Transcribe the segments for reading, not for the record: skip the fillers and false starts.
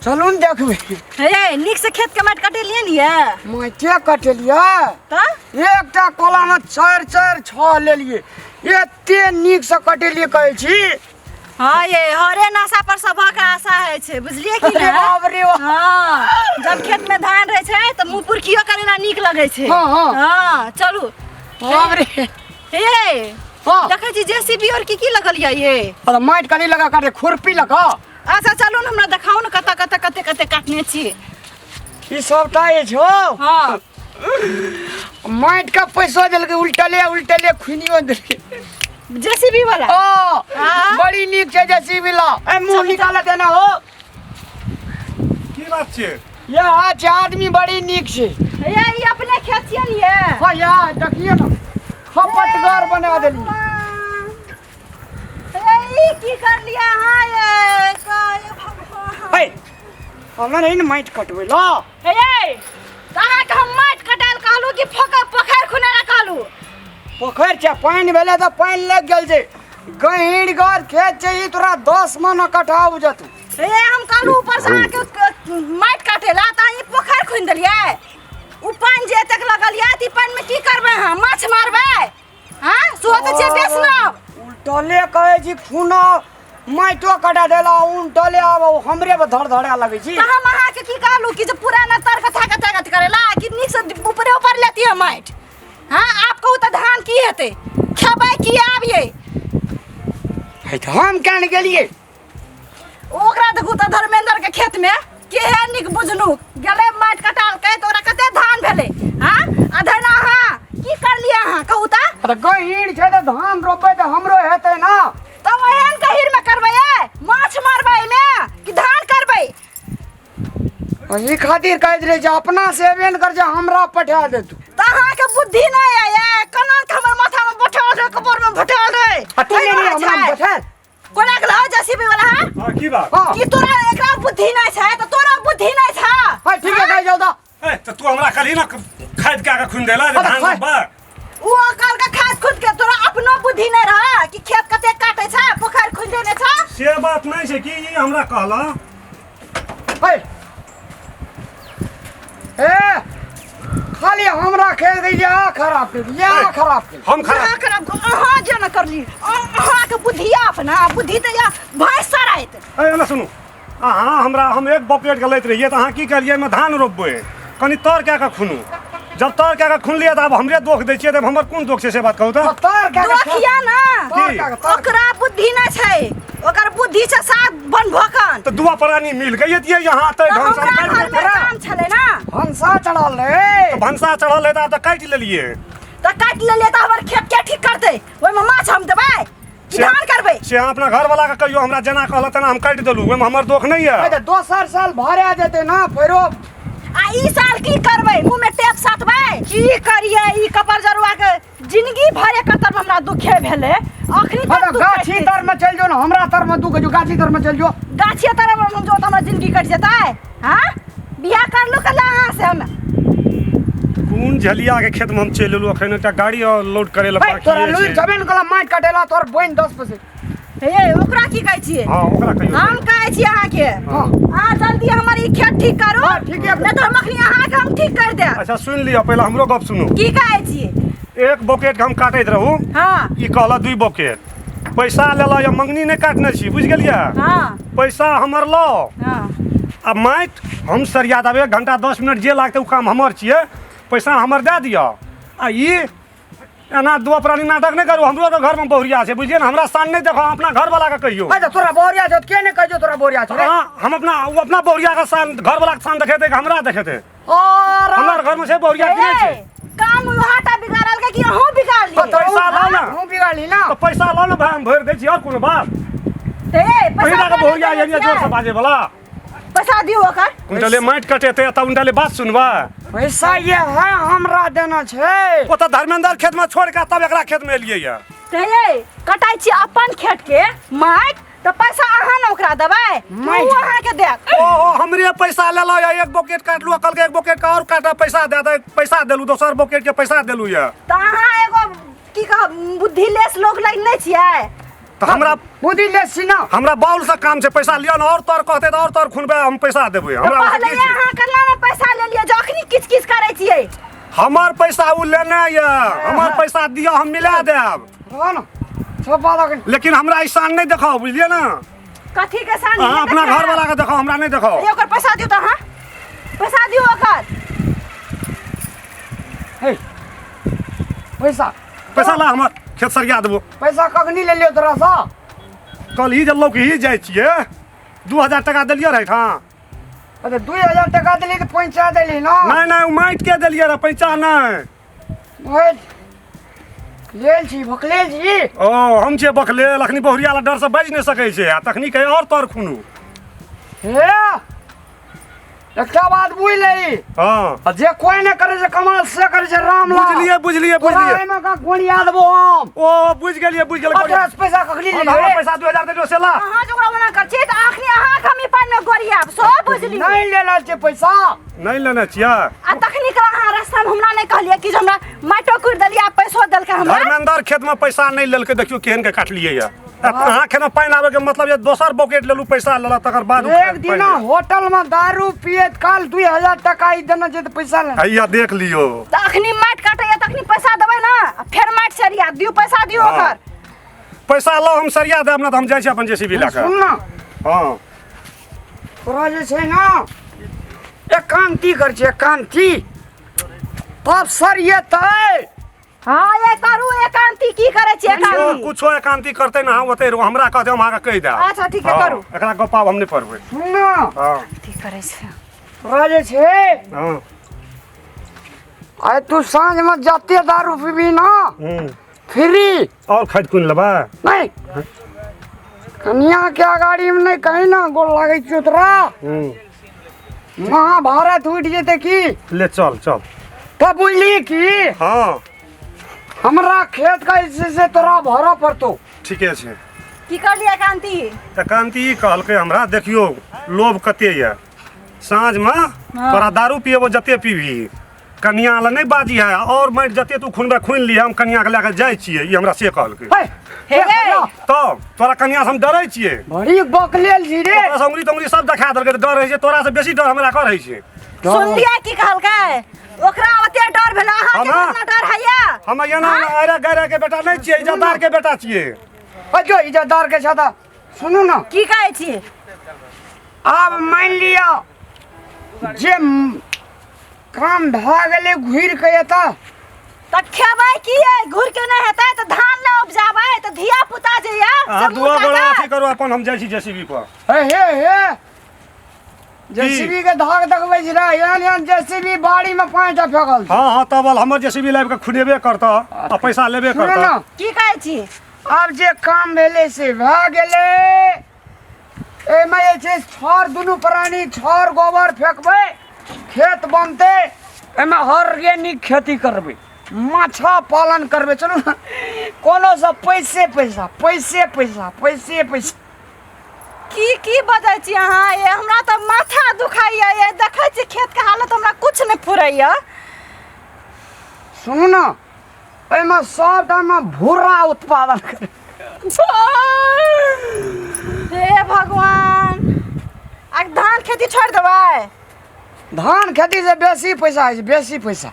चलू ने देखबै। हे, नीक से खेत के माटि कटेलियै ने ये? माटिए कटेलियै। तऽ एकटा कोलामे 4 4 6 लेलियै, एते नीकसँ कटेलियै कहै छी। हाँ ये हरे नाशा पर सबक आशा होइ छै, बुझलियै कि अरे ने? बाप रे बाप। हाँ, जब खेत में धान रहै छै तऽ मुँह पुरखियो करेला नीक लगै छै। हाँ, हाँ। हाँ, चलू। बाप रे। हे। हाँ। देखै छी जेसीबी और की की लगल ये ये? अरे माटि कनी लगा काटे, खुरपी लगा। अच्छा चलू ने, हमरा देखाउ ने कतऽ कतऽ कते कते काटने छी। ई सबटा अछि हो। हाँ। माटि के पैसो देलकै, उल्टले उल्टले खुनियो देलकै। जेसीबी वाला। ओ, हाँ। बड़ी नीक छै जेसीबी ला। ए मुंह निकाल देना हो। की बात छै? यह छै आदमी बड़ी नीक छै। हे, ई अपने खेत छियै ने ये? हाँ, यह देखिए ना, खपतगर बना देली। हे, ई की कर लिया अहाँ ये? काय भगवान। हे, हमर है ने माटि कटबै ला। हे, तऽ अहाँके हम माटि कटायल कहलहुँ कि पोखरि खुनाय कहलहुँ? पोखरि छै, पानि भेलै तऽ पानि लागि गेल छै। गहींर घर खेत छै ई, तोरा 10 मन कट्ठा उपजतौ। हे, हम कहलहुँ ऊपर से अहाँके माटि काटे ला, तऽ अहाँ ई पोखरि खुनि देलियै। ओ पानि जे एतेक लगल यऽ, तऽ ई पानिमे की करबै अहाँ? माछ मारबै? हाँ, सोहो तऽ छियै बेचनब। उल्टले कहै छी खूना माटियो कटा देला, उल्टले आब हमरे पर धड़ धड़ा लगै छी। तऽ हम अहाँके की कहलहुँ कि जे पुराना तर कथा कथा कथ करेला कि नीक से ऊपरे ऊपर लेती है माटि? हाँ, आप कहू तऽ धान की हेतै, खेबै की आबियै? हे, तऽ हम केना ने गेलियै? ओकरा देखू तऽ धर्मेंद्र के खेत में केहन नीक बुझलू गेलै, माटि कटालकै तऽ ओकरा कते धान भेलै। हाँ, आ धन अहाँ की करलियै अहाँ कहू तऽ? तऽ गहींर छै तऽ धान रोपबै तऽ हमरो हेतै ना। तऽ ओहन गहीर में करबै ये? माछ मारबै एहिमे कि धान करबै? एहि खातिर कहैत रहै छै अपना से एबे ने कर छै, हमरा पठा देतू। तऽ अहाँके बुद्धि नहि अइ ये? केना के हमर माथा में बैठल रहै, कपर में बैठल रहै? आ तू नहि एहिना हमरा छै। बैठल। कोना के लह जेसीबी वाला? हाँ? हाँ, की बात? हाँ। कि तोरा एकरा बुद्धि नहीं छै तऽ तोरा बुद्धि नहीं छै? हाँ, ठीक है, कहि जाउ तऽ। ए, तऽ तू हमरा कहली ना खाद के आगे खुन देला जे हाँ, धान खाद। रोपबै। ओ अकल के खाद खुद के तोरा अपनो बुद्धि नहीं रहा कि खेत कते काटे छै, पोखरि खुन देने छै? से बात नहीं छै कि ई हमरा कहला। हे, ए, खाली हमरा खेल दै या खराब कर या खराब कर। हम खराब। अहाँ खराब अहाँ जे न करली, अहाँके बुद्धि अपना बुद्धि तऽ या भैंस सराइत। ए एना सुनू, अहाँ हमरा हम एक बकेट के लैत रहियै तऽ अहाँ की कहलियै एहिमे धान रोपबै, कनि तर कए कऽ खुनू। जब तर कए कऽ खुनलियै तऽ आब हमरे दोख दै छियै, तऽ हमर कोन दोख छै से बात कहू तऽ। तर कए दोख या ना। तर कए कऽ, तर। ओकरा बुद्धि नहि छै, ओकर बुद्धि छै सात बन भोकन। तऽ दुआ प्राणी मिल के एतियै यहाँ तऽ तऽ भनसा हमरा काटि घरमे लेतियै। काम छलै ना। भनसा चढ़ल रे। तऽ भनसा चढ़ल रहै तऽ आब तऽ काटि लेलियै। तऽ काटि लेलियै तऽ हमर खेत के ठीक करतै? ओहिमे माछ हम देबै कि धान करबै? से अहाँ अपना घरवला के कहियौ, हमरा जेना कहलक तेना हम काटि देलहुँ, ओहिमे हमर दोख नहि यऽ। तऽ दोसर साल भरा जेतै ना फेरो। आ ई साल की करबै? मुँह में टेप साटबै? की करियै ई कपर जरुआ के जिंदगी भर एकर तर में हमरा दुखे भेलै अखनी हाँ, तक तऽ दुख गाछी कटि तर में चलि जो ने, हमरा तर में दुख जो, गाछी तर में चलि जो। गाछिए तर में हम जो तऽ हमर जिंदगी कटि जेतै। हाँ, बियाह करलू कला अहाँ से हम? कोन झलिया के खेत में हम चलि एलहुँ, अखन एकटा गाड़ी और लोड करे ला हे, बाकी तोरा छै। लुरि छबे ने कला माटि कटेला, तोहर बहिन 10 पैसे। हे, ओकरा की कहै छियै? हाँ, ओकरा कहियौ। हम कहै छी अहाँके, हाँ। अहाँ जल्दी हमर ई खेत ठीक करू। हाँ, ठीक है। नहि तऽ हम अखनी अहाँके हम ठीक कर देब। अच्छा सुनि लिअ, पहिले हमरो गप सुनू। की कहै छियै? एक बकेट के हम काटैत रहू। हाँ। ई कहला 2 बकेट पैसा लेला, या मंगनी नहि काटने छी, बुझि गेलियै? हाँ। पैसा हमर लऽ। हाँ। आ माटि हम सरिया देब, 1 घंटा 10 मिनट जे लागतै ओ काम हमर छियै, पैसा हमर दए दिअ। आ ई एना दू प्राणी नाटक नहि करू, हमरो के घर में बहुरिया छै, बुझलियै ने? हमरा शान नहि देखो, अपना घर वाला के कहियौ। अच्छा तोरा बहुरिया छौ, के नहि कहै छौ तोरा बहुरिया छौ रे? हाँ, हम अपना ओ अपना बहुरिया के शान, घर वाला के शान देखेतै कि हमरा देखेतै? और हमरा घर में छै बहुरिया कि नहि छै? काम वहाँटा बिगाड़ल के कि अहूँ बिगाड़लियै? तो पैसा लाउ ना। अहूँ बिगाड़ली ना। तो पैसा लाउ ना भाई, हम भरि दै छी, और कोनो बात? ते पैसा पहिला के बहुरिया एलियै जोर से बाजै वाला। पैसा दियौ ओकर। उनटले माटि कटेतै तब उनटले बात सुनबै। पैसा ये है हमरा देना छै। ओतऽ धर्मेंद्र खेत में छोड़ के तब एकरा खेत में एलियै ये। ते कटाइ छी अपन खेत के माटि तऽ पैसा अहाँ ने ओकरा देबै, माटि। ओ अहाँके देत। ओहो हमरे पैसा लेलो या, एक बकेट काटलू, कहलकै एक बकेट के और काटा पैसा दे दे, पैसा देलू, दोसर बकेट के पैसा देलू ये। तऽ अहाँ एगो की कहब बुद्धिलेस लोग लग नहि छियै? तऽ हमरा बुद्धि ले सीना। हमरा बाउल से काम छै, पैसा लिअ ने, और तोर कहते तऽ और तोर खुनबै, हम पैसा देबै। हमरा ओहिसँ पहले की छै? अहाँ करला में पैसा ले लिअ, जखनी किच किच करै छियै। हमर पैसा ओ लेने यऽ, हमर पैसा दिअ, हम मिला देब। रह न सब लगन। लेकिन हमरा ई शान नहि देखाउ, बुझलियै ने? कथी के शान? अहाँ अपना घर वाला के देखाउ, हमरा नहि देखाउ। ए, ओकर पैसा दियौ तऽ अहाँ पैसा दियौ ओकर। हे पैसा, पैसा ला, हमर खेत सरिया देबो। पैसा कखनी ले लियो तोरा सँ? कल ही जे लौक ही जाइ छियै, 2000 टका देलियै रहै ठाँ। अच्छा, 2000 टका देली तऽ पैंचा देली ना? नहि नहि, ओ माटि के देलियै रहै, पैंचा नहि। ओए, लेल छी, भकलेल छी। ओ हम छियै बकलेल, अखनी बहुरिया ला डर से बाजि नहि सकै छै, आ तखनी कहे और तर खुनू। हे एकटा बात बुझि लही। हँ। आ जे कोई नहि करै छै कमाल से करै छै राम लाल। बुझलियै बुझलियै तोरा बुझलियै। एहिमे का गोलिया देबो हम। ओ बुझि गेलियै, बुझि गेलियै। आ तोरा से पैसा कखनी हम लेलियै? हमरा पैसा 2000 देलियौ से ला। अहाँ जे ओकरा ओना करै छियै तऽ अखनी अहाँके हम ई पानिमे गोरियाब, सेहो बुझलियै। नहि लेने छै पैसा। नहि लेने छियै। आ तखनी के अहाँ रास्तामे हमरा नहि कहलियै कि जे हमरा माटो कुटि देलियै आ पैसो देलकै हमरा। धर्मेंद्र खेतमे पैसा नहि लेलकै, देखियौ केहन के काटलियै यऽ। अहाँ खेतमे पानि आबैके मतलब जे दोसर बकेट लेलू, पैसा लेलक, तकर बाद ओ एक पानि दिना लेलक। होटल में दारू पियत काल 2000 टका ई देने छै तऽ पैसा ले। हैया देख लियौ। तऽ अखनी माटि काटैया तखनी पैसा देबै ने, आ फेर माटि सरिया दियौ, पैसा दियौ। हँ। ओकर पैसा लाउ, हम सरिया देब, ना तऽ हम जाइ छी अपन जेसीबी लए कऽ। सुन ना। हँ। तोरा जे छै ने एकांती कर छै एकांती, तब सरियेतै। हाँ, ये करू एकांती, की करै छी एकांती? कुछो एकांती करतै ना, हम ओतै रहू, हमरा कहतै हम अहाँके कहि देब। अच्छा, ठीक है, हँ, करू। एकरा गप्पा हम नहि पढ़बै। सुन ना। हँ। की करै छै? तोरा जे छै हँ। आइ तू साँझ में जते दारू पीबी ना फ्री। और खरीद कुन लेबै? नहीं, कनिया के अगाड़ी में नहीं कहीं ना गोल लागै छियौ तोरा। महाभारत उठि जेतै की। ले चल चल। तऽ बुझली की? हँ। हमरा खेत के जे छै से तोरा भरऽ पड़तौ। ठीके छै। की करलियै कांति? तऽ कांति ई कहलकै हमरा, देखियौ लोभ कते यऽ, साँझमे तोरा दारू पियेबो जते पीबही, कनिया लए नहि बाजी है, और माटि जते तू खुनबे खुनि लिहे, हम कनिया के लए कऽ जाइ छियै, ई हमरा से कहलकै। हे, हे गे। तब तोरा कनिया से हम डरै छियै। बड़ी बकलेल छी रे। ओकरा से उंगली तोंगली सब देखा देलकै तऽ डर होइ छै, तोरा से बेसी डर हमरा करै छै। सुनलियै की कहलकै? ओकरा ओते डर भेलै, अहाँके हमरा? कितना डर हैया? हम एना अरे गैरे के बेटा नहि छियै, इज्जतदार के बेटा छियै। अजो इज्जतदार के छता। सुनू ना। की कहै छी? आब मानि लिअ जे काम भए गेलै, घुरि के एतऽ तऽ खेबै की यै? घुरि के नहि हेतै तऽ धान नहि उपजाबै तऽ धिया पुता जे यऽ अहाँ से मुँह दुआ गोड़ा ताकत। अथी करू अपन, हम जाइ छी जेसीबी पर। हे हे हे, जेसीबी के धाक देखबै छी रे, एहन एहन जेसीबी बाड़ी में 5टा फेकल छै। हँ हँ, तब हमर जेसीबी लाबि कऽ खुनेबे करतऽ आ पैसा लेबे सुनू करतऽ। ना। की कहै छी? आब जे काम भेलै से भए गेलै। एहिमे जे छै छड़ दुनू प्राणी छड़ गोबर फेकबै, खेत बनतै, एहिमे ऑर्गेनिक खेती करबै, माछा पालन करबै। चलू ने, कोनो सब पैसे पैसा पैसे पैसा पैसे पैसा। की की बजै छी अहाँ ये? हमरा तऽ माथा दुखाइया ये, देखै छी खेतके हालत, हमरा कुछ नहि फुरैया। सुनू ने, एहिमे सबटामे भूरा उत्पादन कर। हे भगवान, आ धान खेती छोड़ि देबै? धान खेती से बेसी पैसा होइ छै, बेसी पैसा।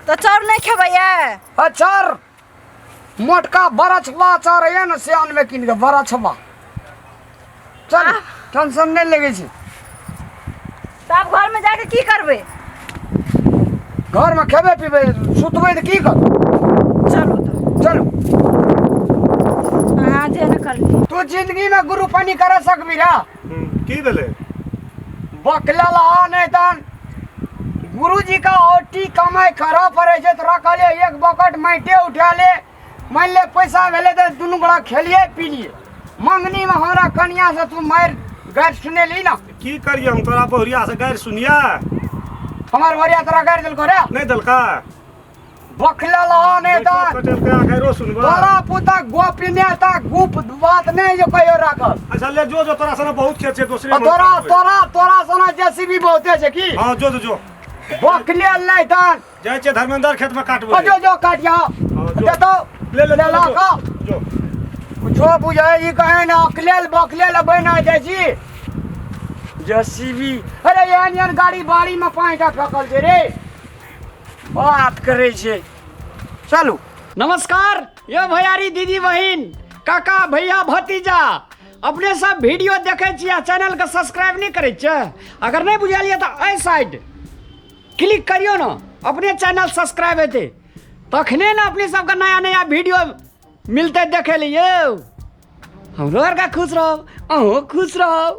तऽ चाउर नहि खेबै ये? आ चाउर मोटका बरछवा चाउर होइए ने, से आनबै कीन कऽ बरछवा। चल, टेंशन नहि लगै छै। तऽ आब घरमे जाके की करबै? घरमे खेबै पीबै सुतबै तऽ की करबै? चलू तऽ। चलू। अहाँ जे ने करलियै। तू जिंदगीमे गुरु पानी कर सकबी रे? की भेलै? बकलल आ नहि तहन गुरुजी का औटी कमाइ करऽ पड़ै छै। तोरा कहलियै एक बकेट माटिए उठा ले, मानि ले पैसा भेलै तऽ दुनू गोड़ा खेलियै पीलियै। मंगनीमे हमरा कनिया से तू मारि गारि सुनेली ना। की करियै हम, तोरा बहुरिया से गारि सुनिया? हमर बहुरिया तोरा गारि देलको रे? नहि देलका। बकलल आ नहि तहन कटेलका, गारियो सुनबा। तोरा पुता गोपनीयता गुप्त बात नहि जे कहियो राखल। अच्छा ले जो, जो तोरा सने बहुत खेत छै दोसरे। आ तोरा तोरा तोरा सना जेसीबी बहुते छै की? हँ, जो जो जो। बकलेल नहि तहन। जाइ छियै धर्मेंद्र खेतमे काटबै। जो जो काटिया। जो। देतो। ले ले ले जो, ला जो, का जो। किछो बुझै ई कहे ने अकलेल बकलेल बना जाइ छी जेसीबी। अरे एहन एहन गाड़ी बाड़ी में पाँचटा फेकल छै रे, बात करै छै। चलू। नमस्कार यो भैयारी, दीदी, बहिन, काका, भैया, भतीजा, अपने सब वीडियो देखै छी आ चैनल के सब्सक्राइब नहीं करै छियै? अगर नहीं बुझल ये तऽ एहि साइड क्लिक करियौ ने, अपने चैनल सब्सक्राइब हेतै, तखने ने अपने सबके नया नया वीडियो मिलतै देखै लिए। यौ, हमरो आरके खुश रहब, अहूँ खुश रहब।